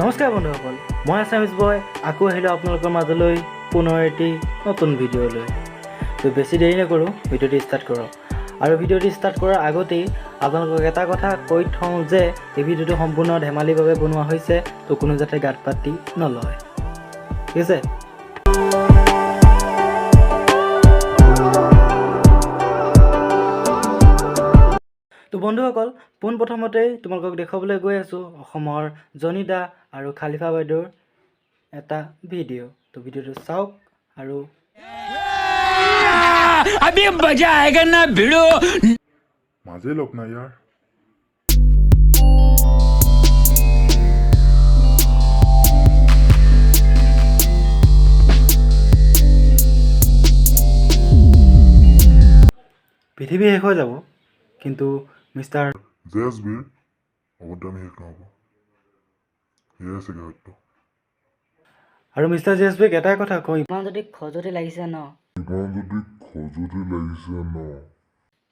নমস্কাৰ বন্ধুসকল, মই আছামিজ বয় আকৌ আহিলোঁ আপোনালোকৰ মাজলৈ পুনৰ এটি নতুন ভিডিঅ' লৈ। তো বেছি দেৰি নকৰোঁ, ভিডিঅ'টি ষ্টাৰ্ট কৰোঁ। আৰু ভিডিঅ'টি ষ্টাৰ্ট কৰাৰ আগতেই আপোনালোকক এটা কথা কৈ থওঁ যে এই ভিডিঅ'টো সম্পূৰ্ণ ধেমালিৰ বাবে বনোৱা হৈছে, তো কোনো যাতে গাত পাতি নলয়, ঠিক আছে? তো বন্ধুসকল, পোনপ্ৰথমতেই তোমালোকক দেখুৱাবলৈ গৈ আছোঁ অসমৰ জনীদা আৰু খালিফা বাইদেউৰ এটা ভিডিঅ'। তো ভিডিঅ'টো চাওক আৰু अभी मजा आएगा ना भिड़ो। মাজে লগ নাই ইয়াৰ। পৃথিৱী শেষ হৈ যাব, কিন্তু মিষ্টাৰ জে এছ বিৰ অভদ্ৰামি শেষ নহ'ব, সেয়াই চাগে সত্য। আৰু মিষ্টাৰ জে এছ বিক এটাই কথা কওঁ, ইমান যদি খজুৱতি লাগিছে ন, ইমান যদি খজুৱতি লাগিছে ন,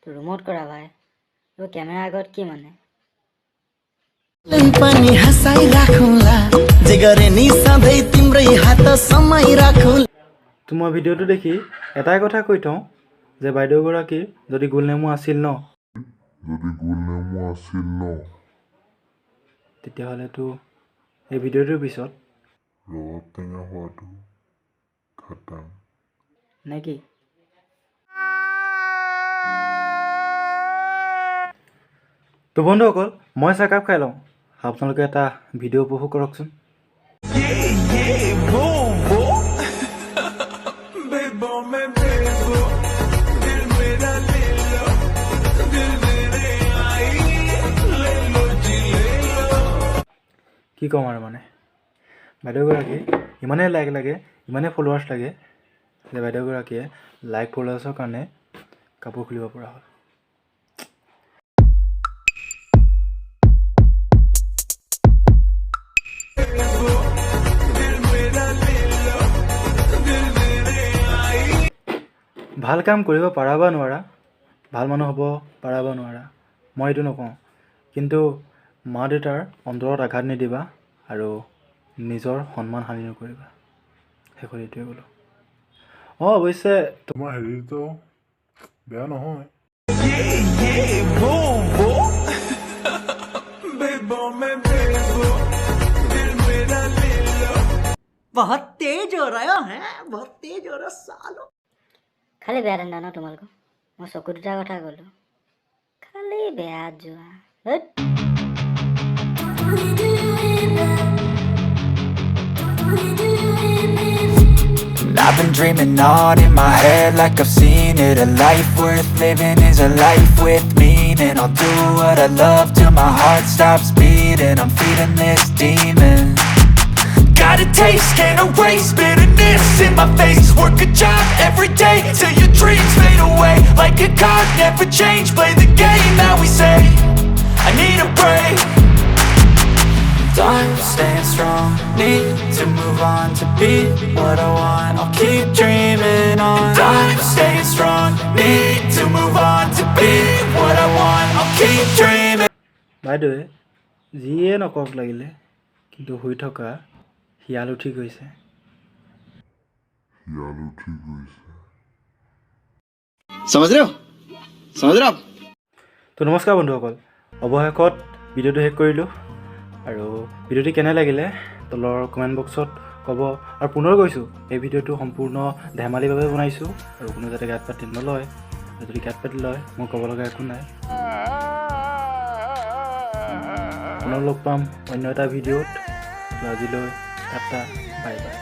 তো ৰুমত কৰা ভাই, এইবোৰ কেমেৰাৰ আগত কি মানে? पनि हँसाइराखौँला, जे गरे नि सधैँ तिम्रै हात समाइराखौँ। তো মই ভিডিঅ'টো দেখি এটাই কথা কৈ থওঁ যে বাইদেউগৰাকীৰ যদি গোল নেমু আছিল ন, যদি গোল নেমু আছিল ন, তেতিয়াহ'লেতো এই ভিডিঅ'টোৰ পিছত ৰবাব টেঙা হোৱাটো খাটাং। নে কি? তো বন্ধুসকল, মই চাহকাপ খাই লওঁ, আপোনালোকে এটা ভিডিঅ' উপভোগ কৰকচোন। কি ক'ম আৰু, মানে বাইদেউগৰাকী ইমানেই লাইক লাগে, ইমানেই ফ'ল'ৱাৰ্ছ লাগে যে বাইদেউগৰাকীয়ে লাইক ফ'ল'ৱাৰ্ছৰ কাৰণে কাপোৰ খুলিব পৰা হ'ল। ভাল কাম কৰিব পাৰা বা নোৱাৰা, ভাল মানুহ হ'ব পাৰা বা নোৱাৰা, মই এইটো নকওঁ, কিন্তু মা দেউতাৰ অন্তৰত আঘাত নিদিবা আৰু নিজৰ সন্মান হানি নকৰিবা। শেষত এইটোৱে ক'লোঁ। অঁ, অৱশ্যে তোমাৰ হেৰিটো বেয়া নহয়। बहुत तेज हो रहा है, बहुत तेज हो रहा सालो। খালি বেয়া ধান্দা ন তোমালোকৰ? মই চকু দুটাৰ কথা ক'লোঁ, খালি বেয়াত যোৱা, ধেৎ। I've been dreaming on in my head like I've seen it. A life worth living is a life with meaning. I'll do what I love till my heart stops beating. I'm feeding this demon. Got a taste, can't erase bitterness in my face. Work a job every day till your dreams fade away. Like a card, never change, play the game that we say. I need a break. I'm staying strong, need to move on to be what I want. I'll keep dreaming on. And I'm staying strong, need to move on to be what I want. I'll keep dreaming. বাইদেৱে যিয়ে নকওক লাগিলে, কিন্তু শুই থকা শিয়াল উঠি গৈছে। শিয়াল উঠি গৈছে। समझ रहे हो, समझ रहे हो आप? তো নমস্কাৰ বন্ধুসকল, অৱশেষত ভিডিঅ'টো শেষ কৰিলোঁ। আৰু ভিডিঅ'টি কেনে লাগিলে তলৰ কমেণ্ট বক্সত ক'ব। আৰু পুনৰ কৈছোঁ, এই ভিডিঅ'টো সম্পূৰ্ণ ধেমালিৰ বাবে বনাইছোঁ আৰু কোনো যাতে গাত পাতি নলয়। আৰু যদি গাত পাতি লয়, মোৰ ক'ব লগা একো নাই। পুনৰ লগ পাম অন্য এটা ভিডিঅ'ত। তো আজিলৈ টাটা, বাই বাই।